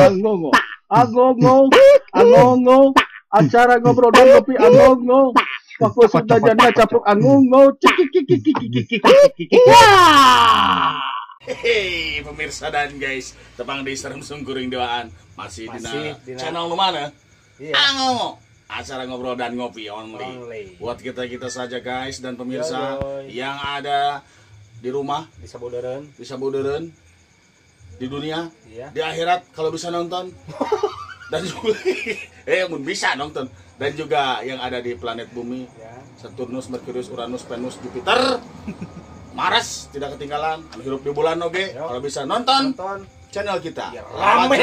Angongo, angongo, angongo, acara ngobrol dan ngopi angongo. Waktu sudah janda capluk angongo. Hei pemirsa dan guys, tepang di Serem Sungkuring Doaan masih di channel mana? Iya. Angongo, acara ngobrol dan ngopi only. Buat kita-kita saja guys dan pemirsa yang ada di rumah, di Saboderen, di Saboderen, di dunia, iya, di akhirat kalau bisa nonton. Dan juga mun bisa nonton, dan juga yang ada di planet bumi, ya. Saturnus, Merkurius, Uranus, Venus, Jupiter, Mars tidak ketinggalan, anu hirup di bulan oge, kalau bisa nonton channel kita. Ya, rame.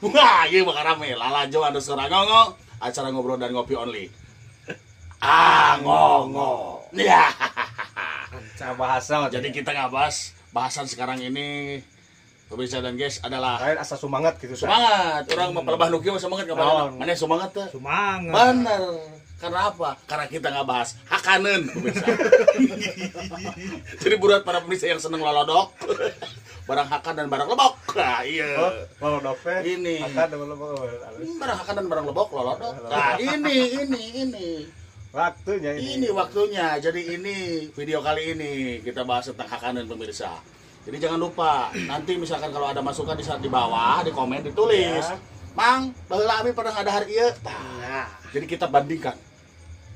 Wah, ieu bakal rame. Lalajo underscore Angongo, acara ngobrol dan ngopi only. Angongo. Ya. Bahasa. Jadi kita nggak bahas bahasan sekarang ini. Pemirsa dan guys adalah lain asa semangat gitu. Semangat. Orang mah pelebah nu kieu semangat enggak apa-apa. Mana semangat teh? Semangat. Bener. Karena apa? Karena kita nggak bahas hakaneun pemirsa. Jadi buat para pemirsa yang seneng lolodok, barang hakan dan barang lebok. Nah, iya. Oh, lolodok teh. Ini. Hakan dan lebok. Barang hakan dan barang lebok lolodok. Nah, ini. Waktunya ini. Ini waktunya. Jadi ini video kali ini kita bahas tentang hakaneun pemirsa. Jadi jangan lupa nanti misalkan kalau ada masukan di saat di bawah, di komen ditulis. Ya. Mang, baheula abi pernah ada hari ieu. Nah, jadi kita bandingkan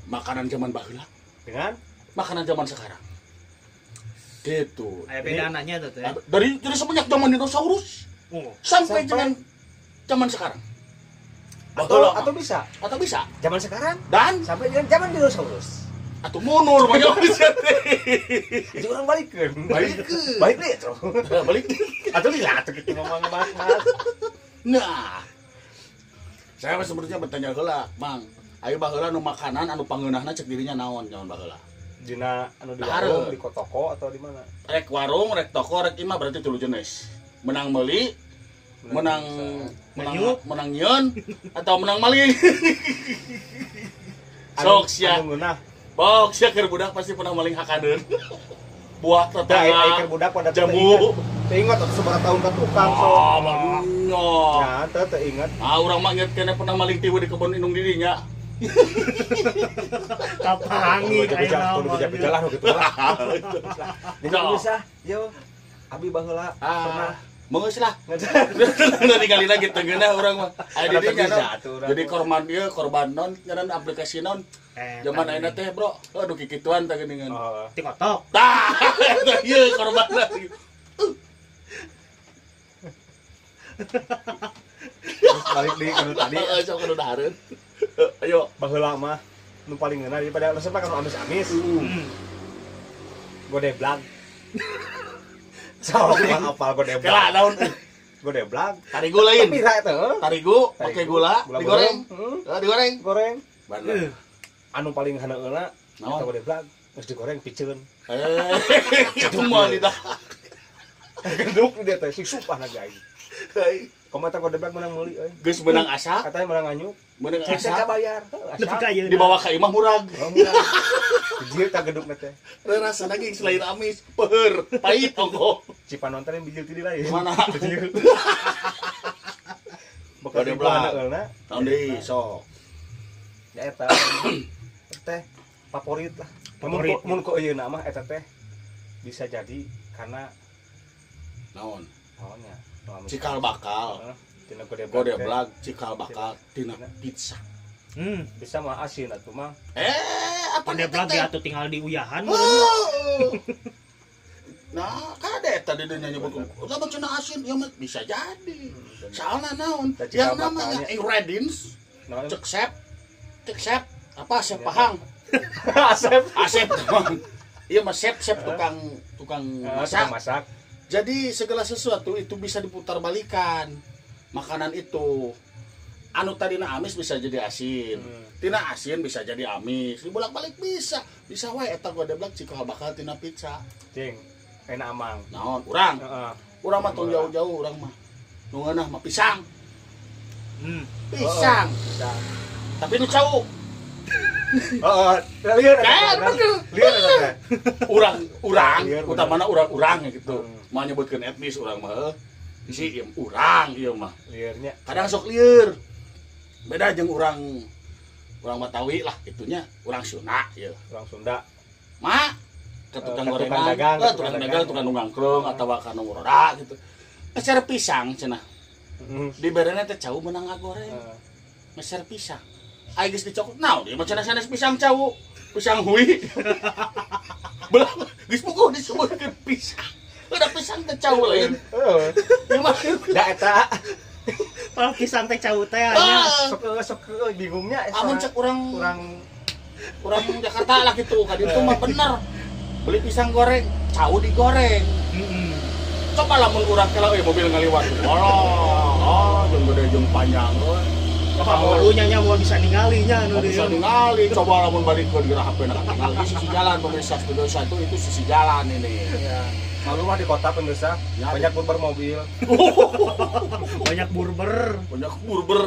makanan zaman baheula dengan makanan zaman sekarang. Gitu. Aya beda anaknya tuh ya. Dari semenjak zaman dinosaurus sampai dengan zaman sekarang. Atau bisa. Atau bisa. Zaman sekarang dan sampai dengan zaman dinosaurus. Atau mundur banyak bisa teh. Jadi orang balikeun. Balikeun. Balik deh tuh. Balik. Atau lila atuh kitu ngomong mas-mas. Nah. Saya sebenarnya bertanya heula, Mang. Ayo baheula nu makanan anu pangeunahna cek dirinya naon zaman baheula? Dina anu di warung, di toko atau di mana? Rek warung, rek toko, rek imah berarti 3 jenis. Menang meuli, menang menang nyeun atau menang maling. Sok sia. Bok sia keur budak pasti pernah maling hakaneun. Buah tetangga. Keur budak pada jamu. Teu ingat atuh sabaraha tahun ka tukang sok. Oh, malunya. Ya, teu ingat. Ah, urang mah inget keneh pernah maling tiwu di kebun indung dirinya. Kapangi ayeuna mah. Beja-beja lah nu kitu lah. Jadi bisa, yo. Abi baheula pernah Mengeus lah. Udah digali lagi teu ngeunah urang mah. Aya di dinya. Jadi korban ieu korban non ngaran aplikasi non. Zaman ayeuna teh, Bro. Aduh kikituan teh geuningan. TikTok. Tah, ieu korbanna. Terus balik deui ka nu tadi. Sok nu dahareun. Ayo, baheula mah nu paling ngeunah daripada resep ka nu amis-amis. Godeblag. Sok mah apal godeblag. Kela naon? Godeblag. Tarigu lain. Tapi ra teh. Tarigu pakai gula, digoreng. Digoreng. Goreng. Bener. Anu paling haneuna eta godeblag geus digoreng piceun. Itu mah di dah. Genduk dia teh sing supah na aing. Komo eta godeblag meunang meuli euy. Geus meunang asa, katanya meunang anyuk. Meunang asa bayar. Dibawa ka imah murag. Bijil ta gedukna teh. Rasa daging selain amis, peuheur, pahit ongkoh. Cipanon teh bijil ti lain. Mana? Bijil. Godeblag. Naon deui sok. Ya eta. Teh favorit lah. Mun ku ayeuna mah eta teh bisa jadi karena naon? Naonnya? Cikal bakal. Tina godeblag, cikal bakal tina pizza. Bisa mah asin atuh mah. Apa godeblag ya atuh tinggal diuyahan. Nah, kade tadi dia nyebut lamun cenah asin ya bisa jadi. Soalna naon? Yang namanya ingredients, cek sep, apa Asep Pahang. Asep. Asep. Iya mah sep tukang masak. Jadi segala sesuatu itu bisa diputar balikan. Makanan itu anu tadina amis bisa jadi asin. Tina asin bisa jadi amis. Dibolak-balik bisa. Bisa wae eta godeblag cikal bakal tina pizza. Cing, enak amang. Naon urang? Urang mah tong jauh-jauh urang mah. Nu ngeunah mah pisang. Pisang. Pisang. Tapi nu cau. Lieur bener. Lieur eta. Urang utamana urang-urang gitu. Mau nyebutkeun etnis urang mah. Bisi ieu urang ieu mah. Liurnya. Kadang sok lieur. Beda jeung urang Batawi lah itunya, urang Sunda ieu. Urang Sunda. Mak ke tukang gorengan, tukang dagang, tukang nungangkrung atawa ka nu ngorora gitu. Meser pisang cenah. Diberena teh cau meunang ngagoreng. Meser pisang. Ai geus dicokot naon ieu mah cenah sanes pisang cau. Pisang hui. Belah geus puguh disebutkeun pisang. Udah pisang teh cau lain. Heeh. Ieu mah da eta. Kalau pisang teh cau teh nya. Sok bingungnya amun cek urang Jakarta lah gitu, ka ditu mah bener. Beli pisang goreng, cau digoreng. Coba lamun urang kela euy mobil ngaliwat. Walah, jeung gede jeung panjang euy. Kalunya nya moal bisa ningali nya anu bisa ningali, coba lamun balikeun geura HP na katingali sisi jalan pemirsa Studio 1 itu sisi jalan ini. Iya. Malu mah di kota pemirsa, ya, banyak burber mobil. Banyak burber. Banyak burber.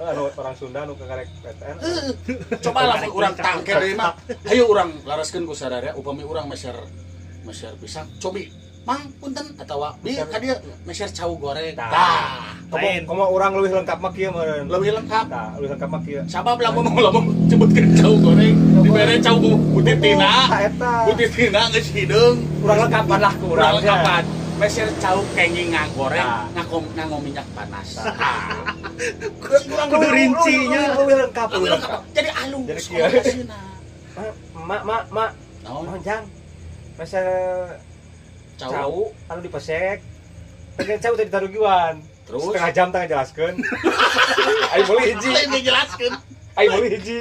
Anu orang Sunda nu kakarek PTN. Coba lamun urang tangke deui mah. Hayu urang laraskeun ku sadaya upami urang meser pisang, cobi mang punten atawa bi ka dieu meser cau goreng. Tah, komo urang leuwih lengkap mah kieu meureun. Leuwih lengkap. Tah, leuwih lengkap mah kieu. Sabab lamun sebutkeun cau goreng, dibere cau butitina. Butitina geus hideung. Urang lengkapan lah ku urang. Urang lengkapan. Meser cau kenging ngagoreng, nganggo minyak panas. Kurang kudu rincinya. Leuwih lengkap, leuwih lengkap. Jadi alus. Jadi kieu. Mak, mak. Naon jang? Meser cau anu dipesek. Pengen cau tadi tarugiwan. Terus setengah jam tengah jelaskeun. Ayo meuli hiji. Lain dijelaskeun. Ayo meuli hiji.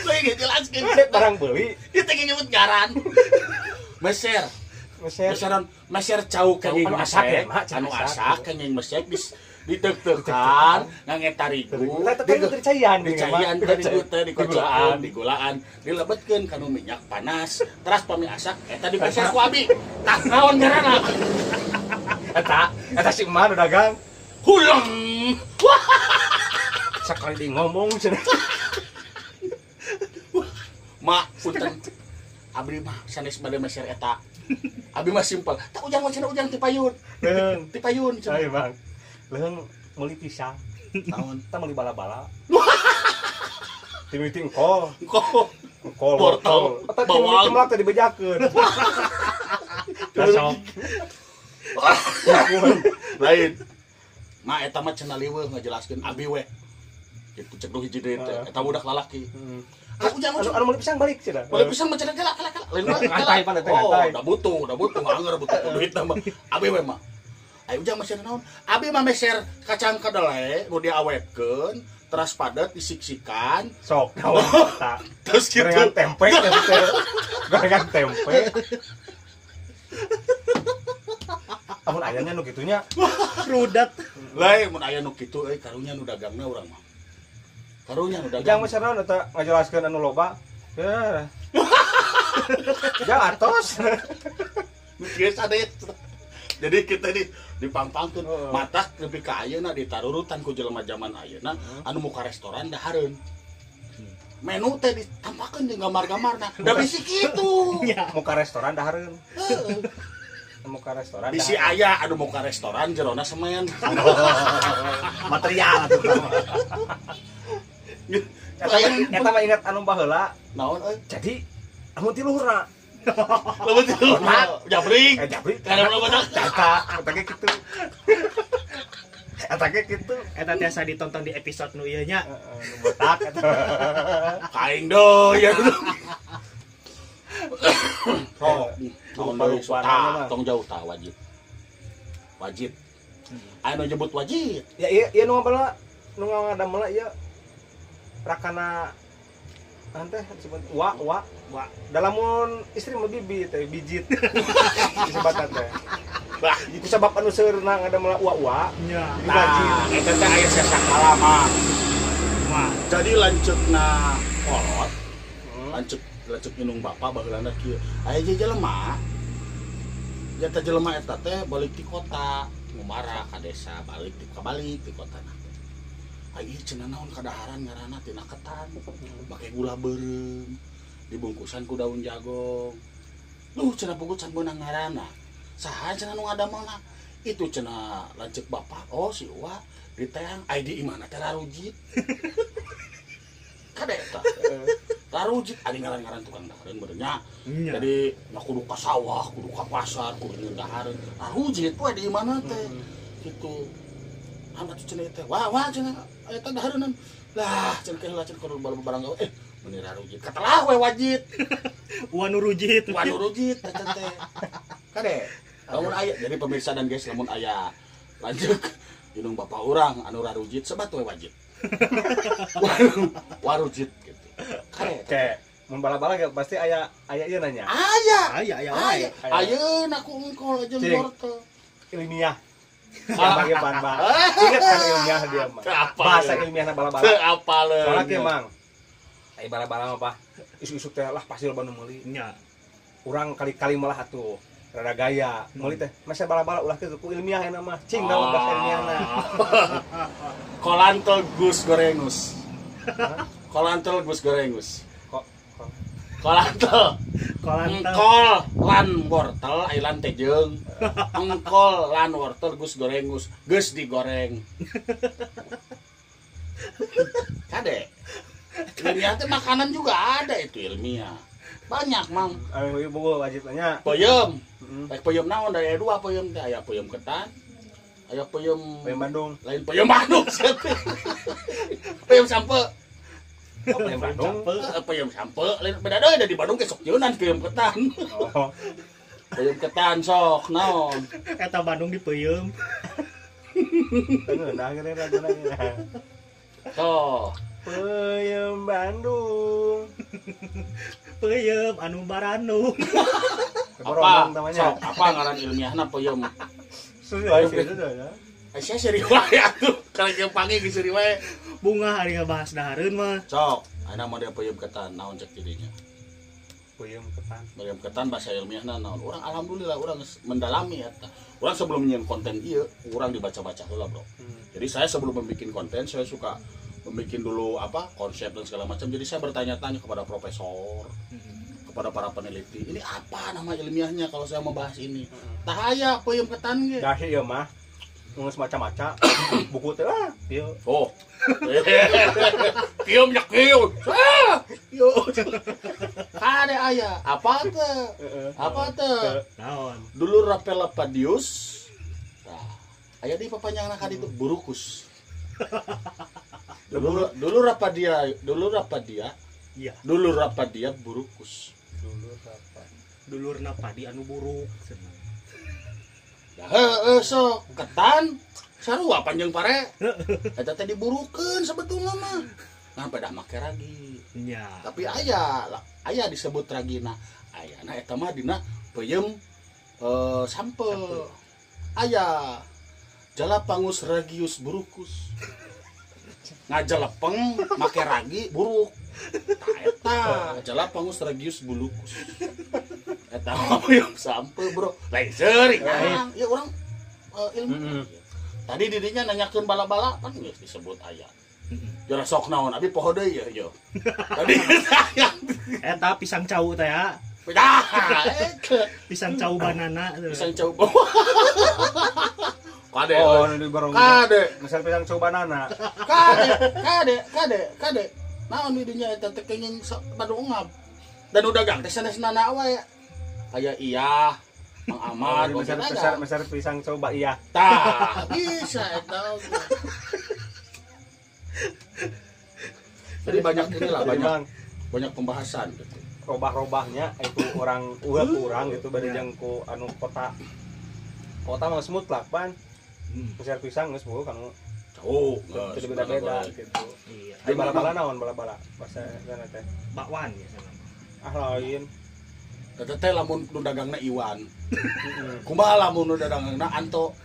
Lain dijelaskeun. Barang beli. Ieu teh nyebut ngaran. Meser. Meser cau kenging asak ya, anu asak kenging mesek diteuk-teukan ngange tarigu. Dicaian, dicaian tarigu teh dikocokan, digulaan, dilebetkeun kana minyak panas. Teras pami asak eta dipeser ku abi. Tah naon ngaranna? Eta si emak nu dagang. Huleng. Sakali di ngomong cenah. Mak punten. Abdi mah sanes bade meser eta. Abi mah simpel. Tak ujang mah cenah ujang ti payun. Leung. Ti payun cenah. Ayo Bang. Leung meuli pisang. Naon? Tah meuli bala-bala. Timiti engkol. Engkol. Wortel. Eta timiti melak teh dibejakeun. Sok. Lain. Mah eta mah cenah liweuh ngajelaskeun abi we. Kitu cek nu hiji deui teh. Eta budak lalaki. Ah, ujang anu meuli pisang balik cenah. Meuli pisang mah cenah kela. Lain mah ngantai pan teh ngantai. Oh, udah butuh anger butuh duit mah. Abi we mah. Ayo ujang meser naon? Abi mah meser kacang kedelai nu diawetkeun, teras padet disiksikan. Sok naon eta. Terus kitu. Gorengan tempe Gorengan tempe. Amun ayanya nu kitunya rudat. Lain mun aya nu kitu euy karunya nu dagangna urang mah. Karunya nu dagang. Ujang meser naon eta ngajelaskeun anu loba. Ya. Jang atos. Nu kieu sanes. Jadi kita dipangpangkeun matak nepi ka ayeuna ditarurutan ku jelema jaman ayeuna anu muka restoran dahareun. Menu teh ditampakeun di gambar-gambarna. Da bisi kitu. Muka restoran dahareun. Heeh. Muka restoran. Bisi aya anu muka restoran jerona semen. Material atuh. Eta mah ingat anu baheula. Naon euy? Jadi anu ti luhurna. Lamun ti luhurna jabrik. Jabrik. Kana badak. Eta ge kitu. Eta ge kitu. Eta tiasa ditonton di episode nu ieu nya. Heeh, nu botak eta. Kaing deui ya. Sok, lupa-lupa tong jauh tah wajib. Wajib. Anu nyebut wajib. Ya ieu ieu nu ngabala nu ngadamel ieu rakana teh disebut wa wa. Dalamun istri mah bibi teh bijit. Disebatan teh. Bah, itu sebab anu seurna ngadamel wa wa. Nya. Jadi wajib. Eta teh aya sasakala mah. Jadi lanceukna kolot. Lanceuk indung bapa baheulana kieu. Aya jelema. Jata jelema eta teh balik ti kota, ngumara ka desa, balik ti kabalik ti kotana. Ai cenah naon kadaharan ngaranna tina ketan, make gula beureum, dibungkusan ku daun jagong. Duh cenah puguh can beunang ngaranna. Saha cenah nu ngadamelna? Itu cenah lanceuk bapak. Oh si Uwa diteang ai di imahna teh rarujit. Kade eta. Rarujit ari ngaran-ngaran tukang dahareun bener nya. Jadi nya kudu ka sawah, kudu ka pasar, kudu nyieun dahareun. Rarujit we di imahna teh. Gitu. Anu atuh cenah teh. Wah, wah cenah eta dahareunan. Lah cenah heula cenah kudu barang gawe. Meuni rarujit. Katelah we wajit. Wa nu rujit. Wa nu rujit eta teh. Kade. Lamun aya jadi pemirsa dan guys lamun aya lanjut indung bapak urang anu rarujit sebat we wajit. Warujit gitu. Kade. Oke, mun bala-bala ge pasti aya aya ieu nanya. Aya. Aya aya wae. Ayeuna ku engkol jeung wortel. Ilmiah. Yang bagi ban-ban. Ingat kan ilmiah dia mah. Bahasa ilmiahna bala-bala. Teu apaleun. Soalna kieu Mang. Ai bala-bala mah Pak. Isuk-isuk teh lah pasti loba nu meuli. Nya. Urang kali-kali malah atuh rada gaya. Meuli teh masa bala-bala ulah kitu ku ilmiah euna mah. Cing naon bahasa ilmiahna. Kolantel Gus Gorengus. Kolantel Gus Gorengus. Kok kolantel. Kolantel. Engkol lan wortel ai lan teh jeung. Engkol lan wortel Gus Gorengus, geus digoreng. Kade. Ilmiah teh makanan juga ada itu ilmiah. Banyak, Mang. Ayo ibu wajib nanya. Peuyeum. Rek peuyeum naon dari dua peuyeum teh aya peuyeum ketan. Aya peuyeum peuyeum Bandung. Lain peuyeum Bandung. Peuyeum sampe. Oh, peuyeum Bandung. Peuyeum sampe lain beda deui da di Bandung ge sok jeunan peuyeum ketan. Oh. Peuyeum ketan sok naon. Eta Bandung di peuyeum. Ngeunah geus laguna. Sok. Peuyeum Bandung. Peuyeum anu barandung. Apa? Sok, apa ngaran ilmiahna peuyeum? Serius itu ya. Aisyah serius wae atuh. Kalau jeung panggil geus serius wae. Bunga hari ngebahas dahareun mah. Sok, ayeuna mah dia peuyeum ketan naon cek jadinya. Peuyeum ketan. Peuyeum ketan bahasa ilmiahna naon? Urang alhamdulillah urang geus mendalami eta. Urang sebelum nyieun konten ieu, urang dibaca-baca heula, Bro. Jadi saya sebelum membuat konten, saya suka membuat dulu apa konsep dan segala macam. Jadi saya bertanya-tanya kepada profesor, kepada para peneliti. Ini apa nama ilmiahnya kalau saya membahas ini? Tah aya peuyeum ketan ge. Dah ieu mah geus maca-maca buku teh lah ieu. Oh. Kieu nya kieu. Ah, kieu. Kade aya. Apa teh? Apa teh? Naon? Dulu Rapelapadius. Tah, aya di papanjangna ka ditu burukus. Dulu Rapadia, dulu Rapadia. Iya. Dulu Rapadia burukus. Dulu Rapa. Dulurna padi anu buruk cenah. Heeh sok ketan sarua panjang pare. Eta teh diburukeun sebetulna mah. Nah pedah make ragi. Nya. Tapi aya aya disebut ragina. Ayana eta mah dina peuyeum sampe. Aya Jalapangus ragius burukus. Ngajalepeng make ragi buruk. Tah eta Jalapangus ragius bulukus. Eta mah peuyeum sampe, Bro. Lain seuring. Ya urang ilmu. Tadi didinya nanyakeun bala-bala kan geus disebut aya. Jara sok naon abi poho deui ya yo. Tadi eta pisang cau teh ya. Pisang cau banana. Pisang cau. Kade. Oh, di barong. Kade. Misal pisang cau banana. Kade, kade, kade, kade. Naon di dinya eta teh kenging padu ungap. Dan udah dagang teh sanesna wae. Aya iya. Mang Ahmad, oh, misal pisang coba iya. Tah, bisa eta. Jadi banyak inilah banyak pembahasan gitu. Robah-robahnya itu orang urang gitu bari jeung ku anu kota. Kota mah smooth lah pan. Misal pisang geus buuk anu jauh, geus beda-beda gitu. Iya. Di bala-bala naon bala-bala bahasa sana teh. Bakwan ya sana. Ah lain. Eta teh lamun nu dagangna Iwan. Kumaha lamun nu dagangna Anto?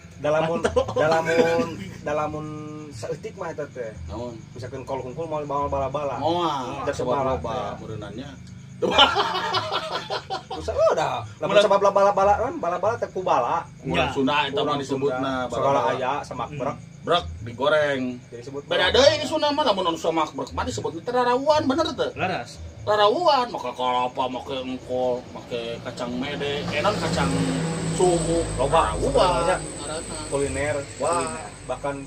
Dalamun saeutik mah eta teh. Naon? Misalkan kol hungkul mau bawa bala-bala. Moal, da sebab loba meureunannya. Terus udah, lamun sabab bala-bala kan bala-bala teh ku bala. Urang Sunda eta mah disebutna bala-bala aya samak brek. Brek digoreng. Jadi sebut beda deui di Sunda mah lamun anu samak brek mah disebutna teh rarawuan bener teh? Laras. Rarawuan make kalapa, make engkol, make kacang mede, enon kacang Suhu loba sebenarnya kuliner. Wah, bahkan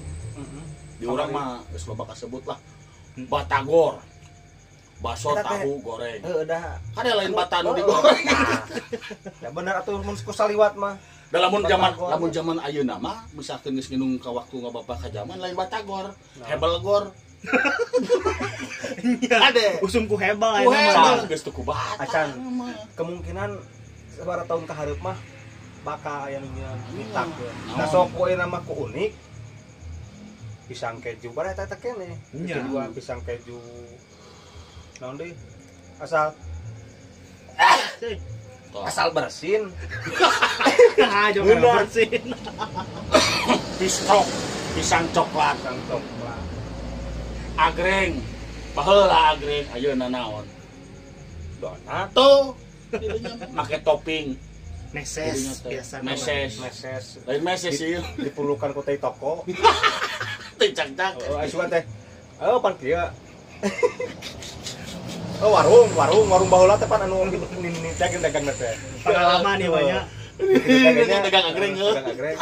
di urang mah geus loba kasebut lah. Batagor. Bakso tahu goreng. Heeh dah. Kan lain bata nu digoreng. Ya bener atuh mun ku saliwat mah. Da lamun zaman ayeuna mah misalkeun geus nginung ka waktu ngabapak ka zaman lain batagor, hebelgor. Ade. Usum ku hebel ayeuna mah. Geus teu ku bata. Acan. Kemungkinan sabaraha tahun ka hareup mah bakal aya nu nyieun mitak. Nah sok ku ayeuna mah ku unik. Pisang keju bara eta teh keneh. Kedua pisang keju. Naon deui? Asal asal bersin. Jangan bersin. Pistok, pisang coklat, pisang coklat. Agreng. Baheula agreng ayeuna naon? Donat tuh make topping. Meses biasa. Meses. Lain meses sih. Diperlukan ku teh toko. Teh cak-cak. Oh, asupan teh. Oh, pan kieu. Oh, warung baheula teh pan anu nini dagang teh. Pengalaman ieu banyak. Dagang agreng heuh. Dagang agreng.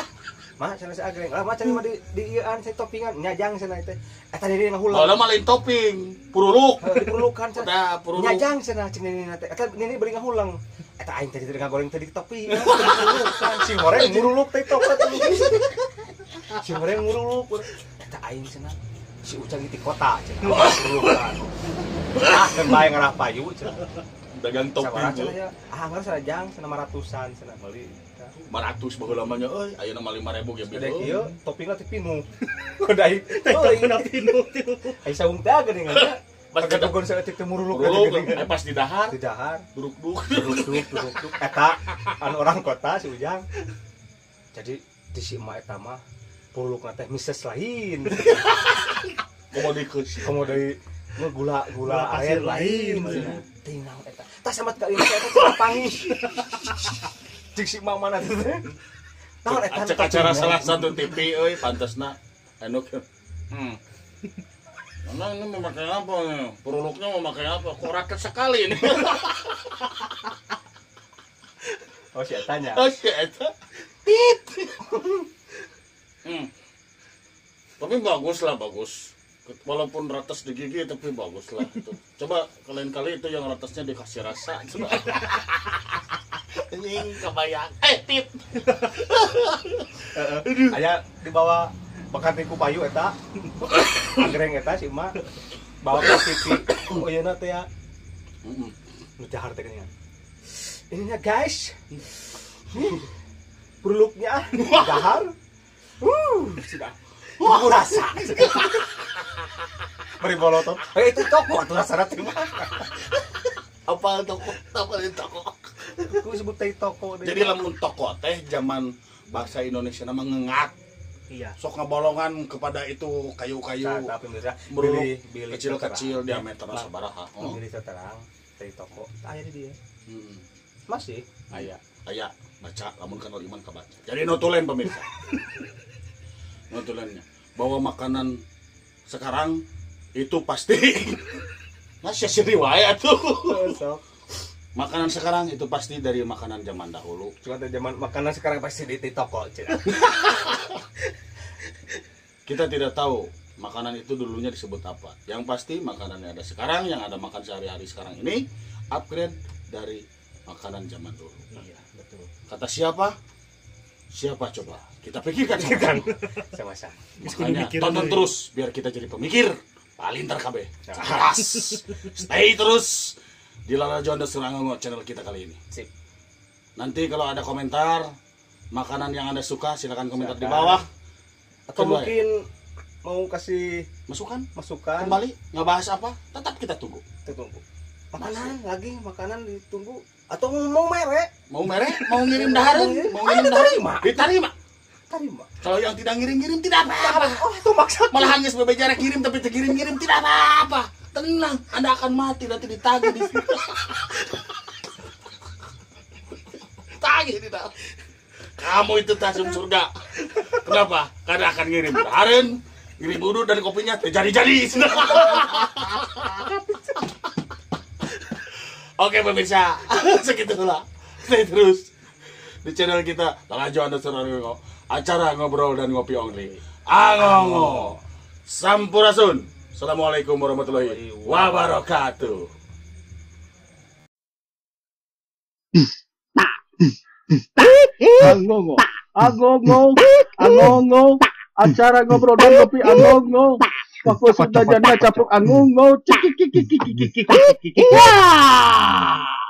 Mah cenah si agreng. Lah mah cenah mah di ieuan saya toppingan nyajang cenah teh. Eta diri ngahulang. Baheula mah lain topping, puruluk. Dipurulukan cenah. Udah puruluk. Nyajang cenah cing nini teh. Eta nini bari ngahulang. Eta aing tadi ngagoreng tadi topping. Purulukan si goreng muruluk teh toko teh. Si goreng muruluk. Eta aing cenah si Ujang di kota cenah. Purulukan. Ah, kan bae ngarah payu cenah. Dagang topping. Cenah ya. Ah, ngarah sarajang cenah 500-an cenah meuli. 500 baheula mah nya euy, ayeuna mah 5000 ge beda kieu, toppingna teh pinuh. Kodai toppingna pinuh. Ai saung teh geuning nya. Pas kedugun saeutik teh muruluk geuning. Ai pas di dahar. Di dahar. Duruk-duruk. Duruk-duruk. Eta anu orang kota si Ujang. Jadi di si emak eta mah purulukna teh mises lain. Komo deui gula air lain. Tinggal eta. Tah sama kali eta cenah pangis. Cik si emak mana teh? Naon eta? Acek acara salah satu TV euy pantasna anu. Mana ini mau pakai apa nih? Puruluknya mau pakai apa? Kok raket sekali ini? Oh si etanya. Oh si eta. Tit. Tapi bagus lah, bagus. Walaupun ratas di gigi tapi bagus lah itu. Coba kalian kali itu yang ratasnya dikasih rasa. Coba. Anjing kebayang. Tit. Aya dibawa bakan ku payu eta. Agreng eta si emak bawa ke TV. Oh ieu na teh ya. Heeh. Nu dahar teh geuningan. Ininya guys. Perluknya dahar. Sudah. Wah, rasa. Beri bolotot. Itu toko atuh rasana teh mah. Apa toko? Apa toko? Ku sebut teh toko deui. Jadi lamun toko teh zaman bahasa Indonesia nama ngengat. Iya. Sok ngabolongan kepada itu kayu-kayu. Beli kecil-kecil diameterna sabaraha. Beli terang teh toko. Aya di dieu. Heeh. Masih aya. Aya baca lamun kenal iman kebaca. Jadi notulen pemirsa. Notulennya bahwa makanan sekarang itu pasti masih seri wae atuh. Makanan sekarang itu pasti dari makanan zaman dahulu. Cuma zaman makanan sekarang pasti di toko. Kita tidak tahu makanan itu dulunya disebut apa. Yang pasti makanan yang ada sekarang, yang ada makan sehari-hari sekarang ini upgrade dari makanan zaman dulu. Iya, betul. Kata siapa? Siapa coba? Kita pikirkan sama-sama. Makanya tonton terus biar kita jadi pemikir paling terkabeh. Keras. Stay terus di Lalajo Underscore channel kita kali ini. Sip. Nanti kalau ada komentar makanan yang Anda suka silakan komentar di bawah. Atau mungkin mau kasih masukan, kembali ngebahas apa? Tetap kita tunggu. Kita tunggu. Makanan lagi, makanan ditunggu. Atau mau merek? Mau merek? Mau ngirim dahareun? Mau ngirim dahareun? Diterima. Terima. Kalau yang tidak ngirim-ngirim tidak apa-apa. Oh, itu maksud. Malahan geus bebeja kirim tapi teu kirim-ngirim tidak apa-apa. Tenang, Anda akan mati nanti ditagih di sini. Tagih tidak. Kamu itu tasum surga. Kenapa? Karena akan ngirim dahareun, ngirim udut dan kopinya jadi-jadi. Oke pemirsa, segitulah. Stay terus Di channel kita Lalajo _ acara ngobrol dan ngopi only. Angongo. Sampurasun. Assalamualaikum warahmatullahi wabarakatuh. Angongo, angongo, angongo, acara ngobrol dan ngopi angongo. Waktu sudah janda capluk angongo. Cik cik cik cik cik cik cik cik. Wah.